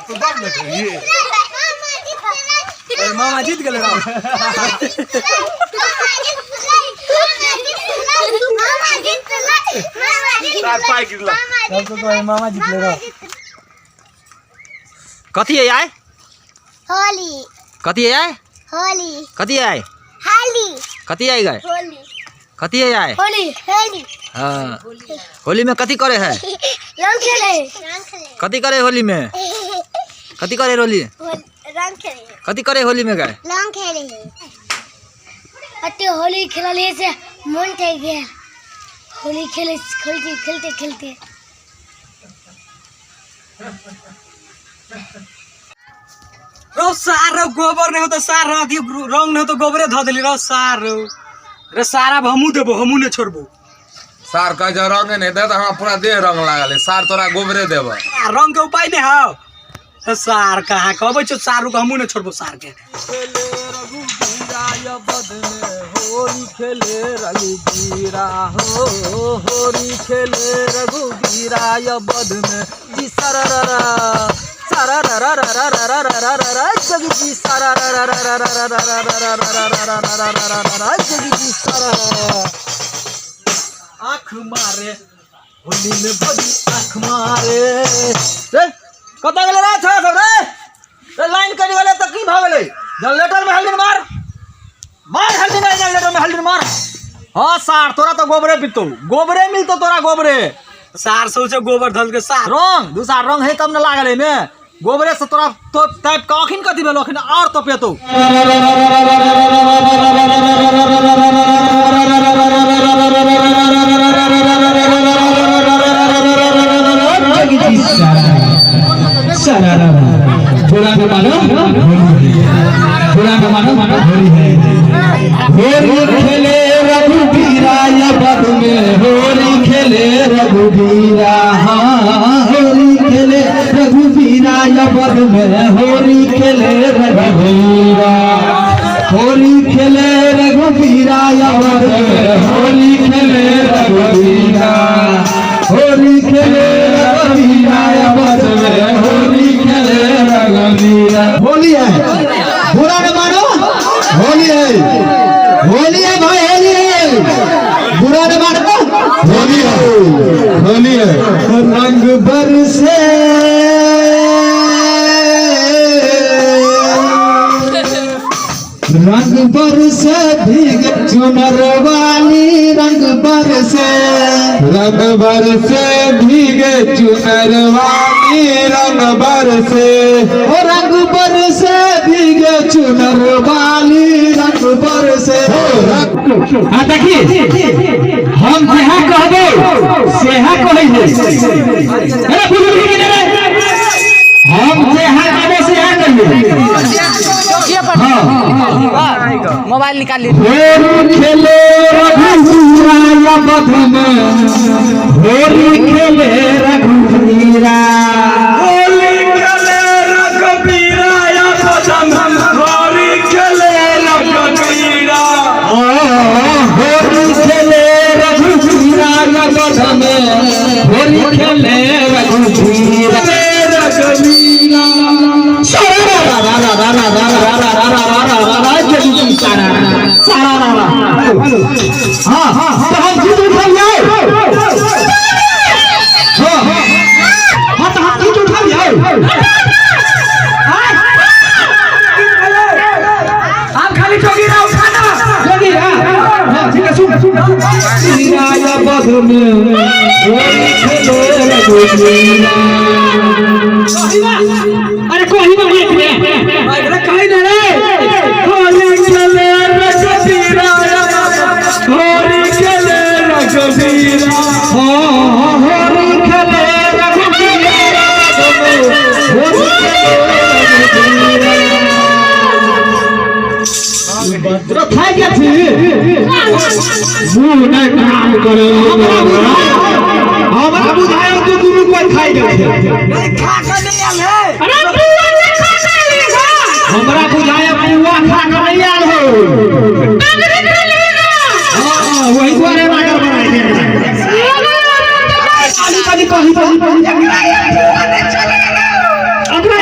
तू दब ने कही मामा जीत गेलै रौ। सार पाइ गिरला सबसँ तो मामा जीतले रौ। कथी है आय? होली। कथी है आय? होली। कथी है आय? होली। कथी आई गए? होली। कथी है आय? होली। होली। हाँ, होली में कथी करे है? रंग खेले। रंग खेले। कथी करे होली में? कथी करे होली? रंग खेले। कथी करे होली में गए? रंग खेले। अते होली खेललिए से मन थक गया। होली खेले खेलते खेलते खेलते। रौ सार रौ, गोबर नहीं हो तो सार रौ, अथी रंग नहीं हो तो गोबरे धऽ देली रौ सार रौ। रे सार आब हमहूँ देबो, हमहूँ नहीं छोड़बो। सार कहे जे रंगे नहीं दे तो हमरा पूरा देह रंग लागल है, सार तोरा गोबरे देबो। आ रंग के उपाय नहीं हौ तो सार कहाँ कहबै छौ सार रुक, हमहूँ नहीं छोड़बो सार के। होली खेले रघुबीरा हो, होली खेले रघुबीरा अवध में जी सारा रा सारा रा रा रा रा रा रा रा रा रा जगी जी सारा रा रा रा रा रा रा रा रा रा रा रा रा रा रा रा रा रा जगी जी सारा आँख मारे होली में बड़ी आँख मारे। रे कतऽ गेलै रे छोरा सब रे? रे लाइन कटि गेलै तऽ की भऽ गेलै? जनरेटर में हल्दी मार, मार हल्दी मार, जनरेटर में हल्दी मार। हाँ सार तोरा तो गोबरे पितो, गोबरे मिलतो तोरा गोबरे। सार सोचे गोबर धल के सार रंग दूसरा रंग है तब न लागल है में गोबरे से तोरा तो टाइप का अखिन कथी भेलो, अखिन और तो पेतो। होली खेले रघुबीरा अवध में, होली खेले रघुबीरा, हाँ होली खेले रघुबीरा अवध में, होली खेले रघुबीरा, होली खेले रघुबीरा अवध में, होली खेले रघुबीरा, होली खेले रघुबीरा अवध में, होली खेले रघुबीरा। होली है, बुरा न मानो, होली है, होली है भाई, होली है, बुरा न मानो, होली है, होली है। रंग बरसे रंग बरसे भीग चुनर वाली, रंग बरसे, रंग बरसे भीगे चुनर वाली, रंग बरसे, ओ रंग बरसे भीगे चुनर वाली, रंग बरसे। हाँ देखिए, हम जहाँ कहबो सेहा कहै है। अरे बुजुर्ग के रे, हम जहाँ कहबो सेहा कहिए। हाँ मोबाइल निकाल ली। होली खेले रघुवीरा अवध में, होली खेले रघुवीरा, होली खेले रघुबीरा अवध में, होली खेले रघुबीरा, होली खेले रघुवीरा अवध में, होली खेले रघुवीरा, रघुवीरा सारा रा रा रा रा रा रा रा रा रा रा रा रा रा जगी सारा सारा रा रा। हाँ हाँ तो हम जीत उठा लिया। हाँ हाँ तो हम जीत उठा लिया। आप खाली जोगी रहो खाना जोगी। हाँ हाँ ठीक है, सुन सुन। अवध में होली खेले रघुवीरा। अरे कोई ना एक ने अरे कहीं नहीं रे। होली खेले रघुबीरा, होली खेले रघुबीरा, होली खेले रघुबीरा, होली खेले रघुबीरा। खाइ गेल छी, मुँह नहि काम करे। हमरा बुझायल तू दुनू कोइ खाइ गेल छै। नहीं खा के नहीं आयल है। अरे बुआ ने खा के लेगा। हमरा बुझायल पुआ खा के नहीं आयल हो। हाँ वही दुआरे रागर बनाए थे। कहीं कहीं कहीं कहीं। अपना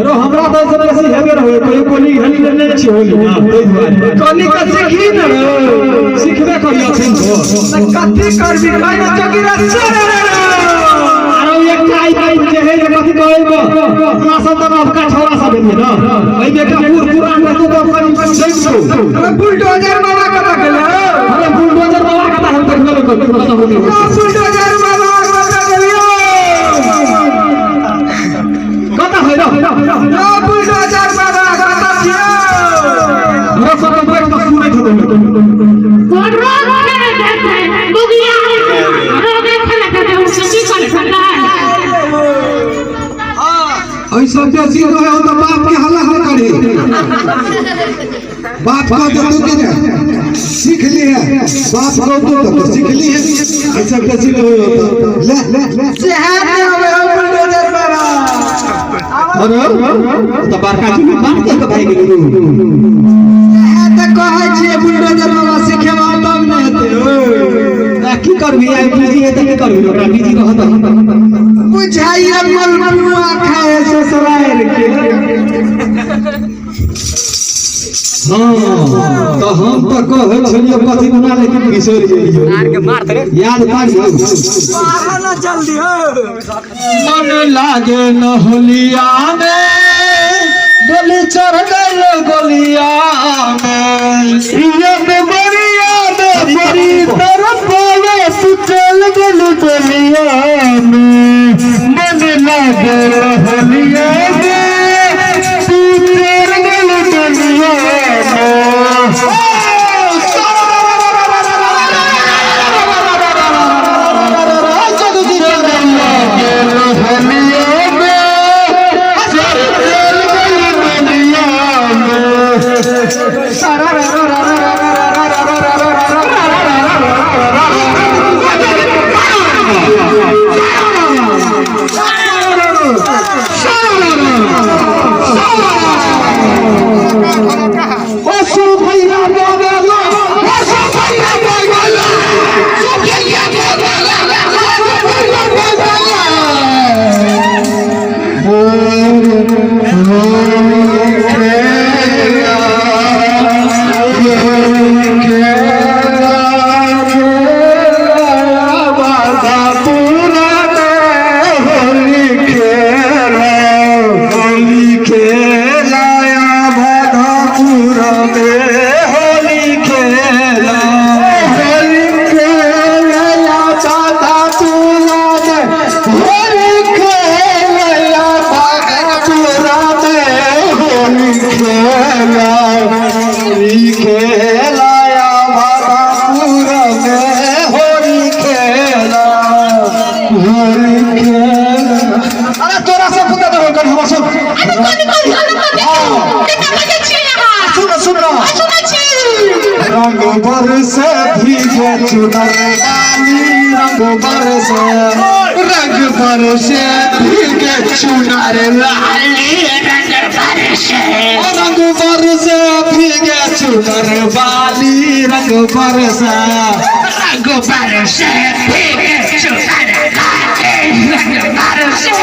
रो हमरा तऽ सब बेसी हेबे रहे कोई कोली हली लेने छी होली हां ताहि दुआरे कनी के सीखी ने सिखबे करियो अखन तो कथी करबी भाई चौकीरा आरो एकटा आई भाई जे है जे कथी कहै को अपना सब तऽ नवका छौड़ा सब भेलियै न एहिमे एकटा बूढ़ पुरान रहतौ तऽ कनि जानि छौ। अरे बुलडोजर बाबा कतऽ गेलै अरे बुलडोजर बाबा कता हम देखबे नहि करू कतऽ होतै बुलडोजर बाबा कतऽ गेलियो कतऽ है रो बुलडोजर बाबा कतऽ छियो हमरा सब तऽ बैठ कऽ सुनैत हेतै ऐसा बेसी रहे हो तो बाप के हल्ला न करी बाप कह देतो कि ने सीख ली है बाप कह दो तो सीख ली है ऐसा बेसी रहे हो तो ले ले बुलडोजर बाबा अरे तऽ बड़का चुल्लू बात कह के भागि गेलै तऽ कहै छियै बुलडोजर बाबा सिखेबा तब ने हेतै आ की करबी आइ बिजी है तऽ की करबी ओकरा बिजी रहत बुझाइए मलपुआ खाए ससुराल के हाँ तऽ हम तऽ कहै छलियै कथी बना लेकिन बिसरि गेलियै याद पारियौ ना जल्दी हो मन लागे न होलिया में गोली चढ़ गल गोलिया में ये बरिया में बड़ी तरफ पावे तू चल गल गोलिया में मन लागे न होलिया में तू चल गल गोलिया अरे तोरा सब पुता देबो कनि हमर सब सुन सुन रंग बरसे भीगे चुनर डाली रंग बरसे रंग बरसे भीगे चुनर लाली रंग बरसे भीगे चुनर वाली रंग बरसे रंग बरसे भीगे चुनर लाली रंग बरसे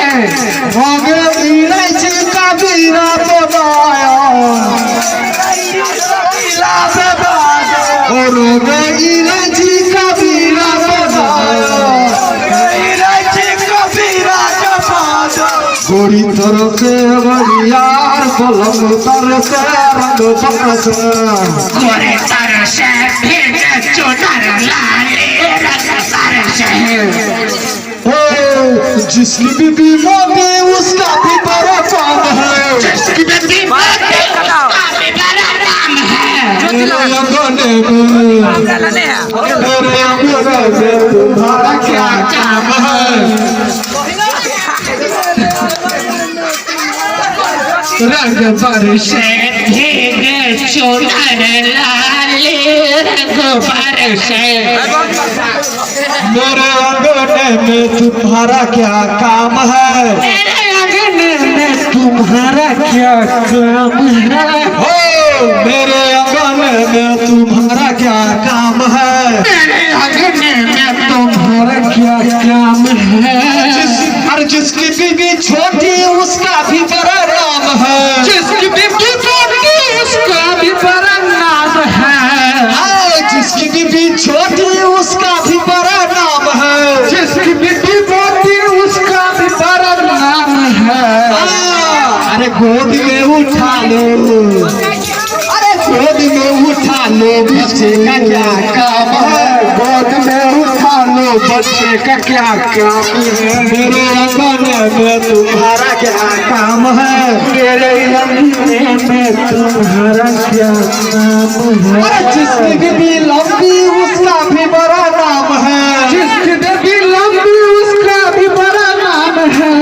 रंग इलायची कबीरा बनाया रंग इलायची कबीरा बनाया गोरी तरसे बरियार पलंग तरसे रंग बरसे गोरी तरसे भीगे चुनर लाली रंग बरसे जिसकी बीबी मोदी उसका भी बड़ा काम है जिसकी बीबी मोदी उसका भी बड़ा काम है मेरे अंगने में मेरे अंगने में तुम्हारा क्या काम है रंग बरसे भीगे चुनर लाली रंग बरसे मेरे अंगने में तुम्हारा क्या काम है मेरे अंगने में तुम्हारा क्या काम है हो मेरे अंगने में तुम्हारा क्या काम है मेरे अंगने में अरे जिसकी बीबी छोटी उसका भी बड़ा नाम है, जिसकी बीबी छोटी उसका भी बड़ा नाम है, जिसकी बीबी छोटी उसका भी बड़ा नाम है, जिसकी बीबी मोटी उसका भी बड़ा नाम है। अरे गोद में उठा लो, अरे गोद में उठा लो बच्चे का क्या काम है, गोद में उठा लो बच्चे का क्या काम है, मेरे अंगने में तुम्हारा क्या काम है, मेरे अंगने में तुम्हारा क्या काम है। अरे जिसकी बीबी लंबी उसका भी बड़ा नाम है, जिसकी बीबी लंबी उसका भी बड़ा नाम है।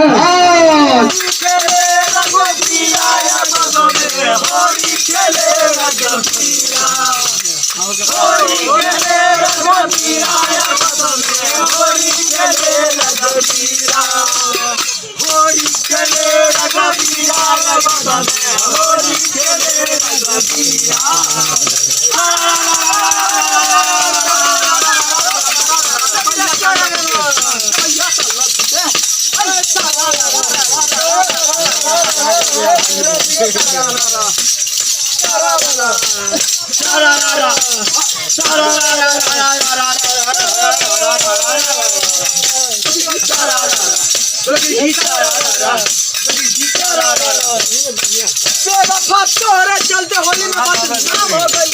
बेवफा तोहरा चलते होली में बदनाम हो गई।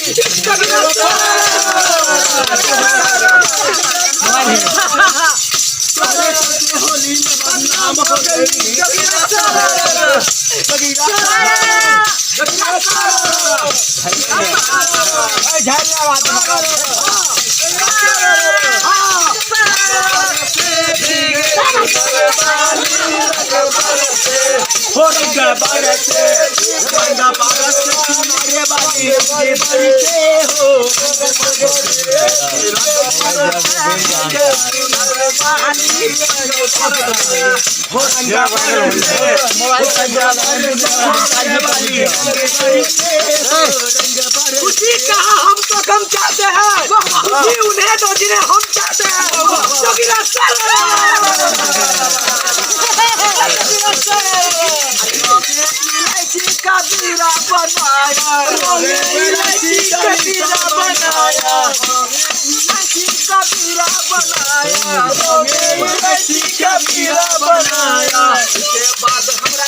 होली में बदनाम हो गई। खुशी कहा हम तो कम चाहते हैं, खुशी उन्हें दो जिन्हें हम चाहते हैं। इलायची का बीरा बनाया, इलायची का बीरा बनाया, इलायची का बीरा बनाया, इलायची का बीरा बनाया। इसके बाद हमरा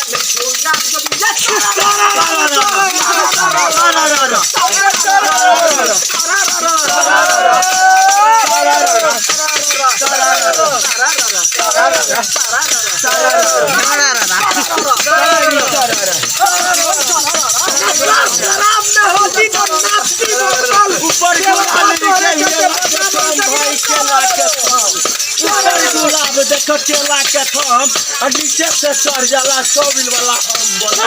शराब में होती तो नाचती बोतल ऊपर गुलाब देखो केला के थम और नीचे से चढ़ जाला सोबिल वाला हम बोला।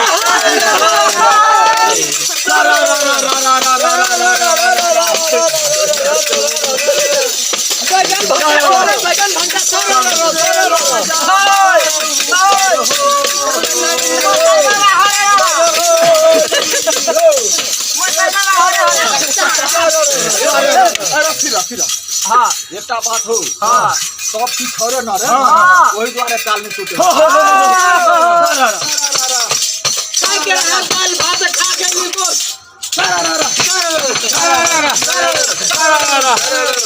हाँ एकटा बात हो, हाँ सब चीज छोड़े न रे, ओहि दुआरे ताल नहीं टूटे। खाए के रहा दाल भात खा के नी बोल।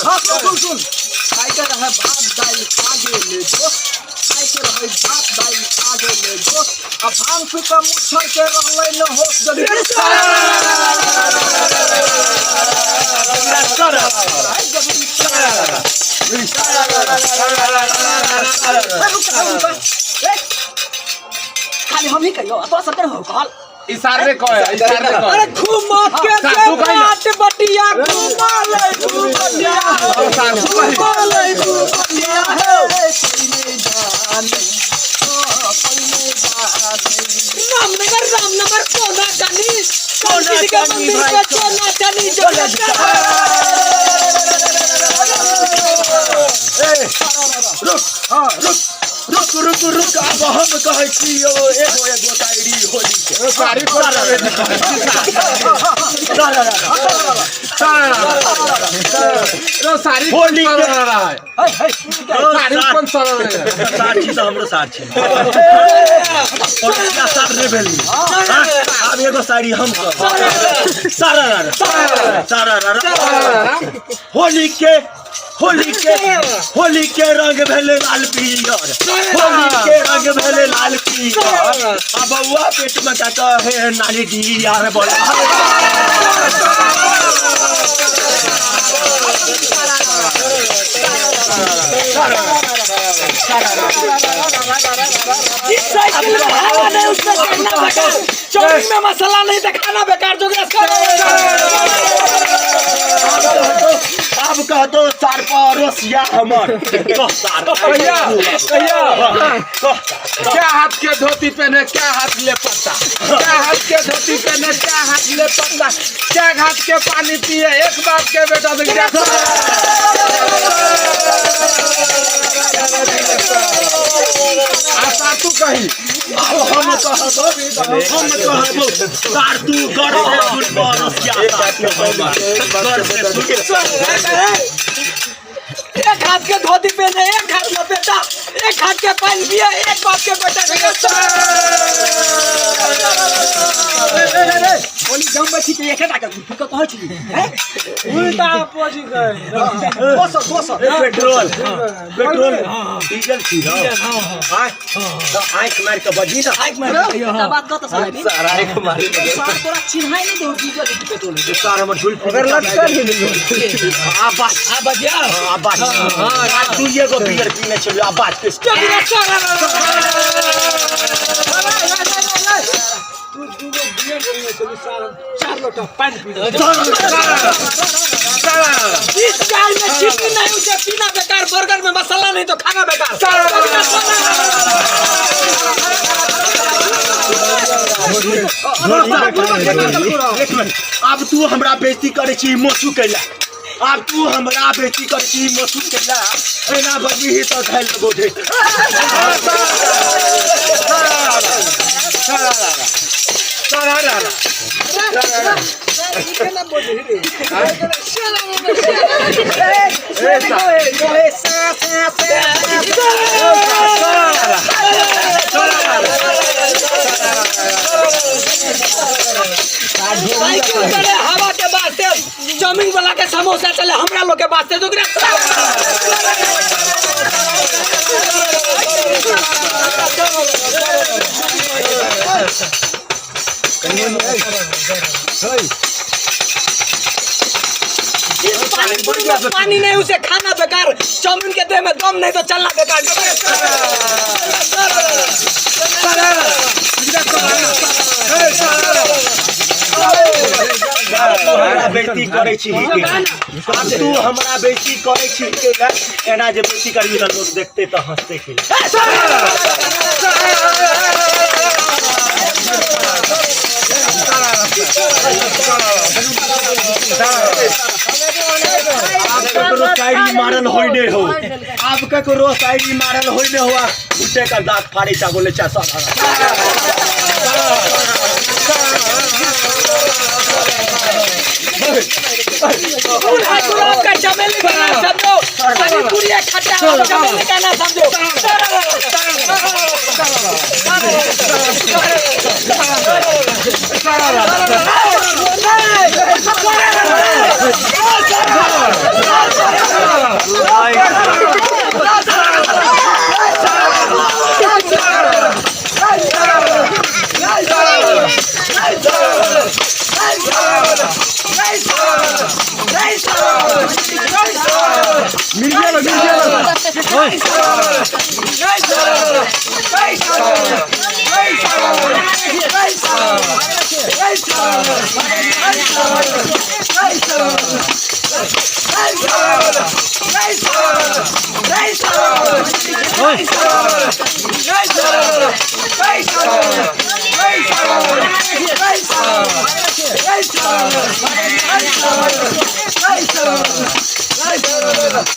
हाँ सुन सुन, खाए के रहा भात दाल खा गेले जो, खाए के रहे भात दाल खा गेले जो, आ भांग पी के मुछर के रहलै न होश जली। खाली हम ही कहियो तो सतर हो कहल इशारे कहे, इशारे कहे। अरे घुमा के बाट बटिया घुमा ले बटिया, घुमा ले बटिया। रामनगर रामनगर कोना जानी, कोना के मंदिर पे कोना जानी जो। रुक, हाँ रुक रुक रुक रुक, अब हम कहै छी यौ एगो एगो शायरी होली के। सारी होली के सारी कोन सारा सार छी तऽ हमरो सार छी। पड़ोसिया सार नहि भेली। आब एगो साड़ी हम कहब। सारा सारा होली के होली के होली के रंग भेलै लाल पियर, होली के रंग भेलै लाल पियर, आ बौआ पेट में का कहे नाली डियर बोला। जिस साइकिल में हवा नहीं उसमें चढ़ना बेकार, चाउमीन में मसाला नहीं तो खाना बेकार। अब कहतो सार पड़ोसिया हमर। कह सार भैया भैया क्या हाथ के धोती पहने क्या हाथ ले पत्ता, क्या हाथ के धोती पहने क्या हाथ ले पत्ता, क्या हाथ के पानी पिए एक बाप के बेटा दिख। आशा तू कही अब हम कहबो, हम कहबो सार तू घर से सुन पड़ोसिया सार घर से सुन। एक हाथ के धोती पहने एक हाथ लपेटा, एक हाथ के पानी पिए एक बाप के बेटा। पेट्रोल पेट्रोल डीजल छी ना, आँख मारि के बजी ना, बात कत सार आँख मारि तोरा चिन्हाइ नहीं देऊ डीजल की पेट्रोल। सार हमर झुल आ बात आ बजिया आ बात आ तू एगो बियर पीने छलियो आ बात के तू दूगो बियर पीने छली सार 4 लोटा पानी पी। इस चाय में चीनी नहीं उसे पीना बेकार, बर्गर में मसाला नहीं तो खाना बेकार। एक मिनट, आब तू हमरा बेइज्जती करै छी मोसू कैला, आब तू हमरा बेइज्जती करै छी मोसू कैला, एना बजबिही तऽ धैल लेबौ ढेर। साइकिल चले हवा के वास्ते, चाउमीन वाला के समोसा चले हमरा लोग के वास्ते। तो जिस पानी पूरी में पानी नहीं उसे खाना बेकार, चाउमीन के देह में दम नहीं तो चलना बेकार। हमरा बेइज्जती करै छी, आब तू हमरा बेइज्जती करै छी, एना जे बेइज्जती करबी तऽ लोग देखते तऽ हंसते की। आब ककरो साइडी मारल होइ नहि हो, आब ककरो साइडी मारल होइ नहि हो, आ झूठे का दाँत फाड़ै चा बोलै चा सारा। फूल है गुलाब का चमेली का ना समझो, पानी पूरी खट्टा चमेली का ना समझो।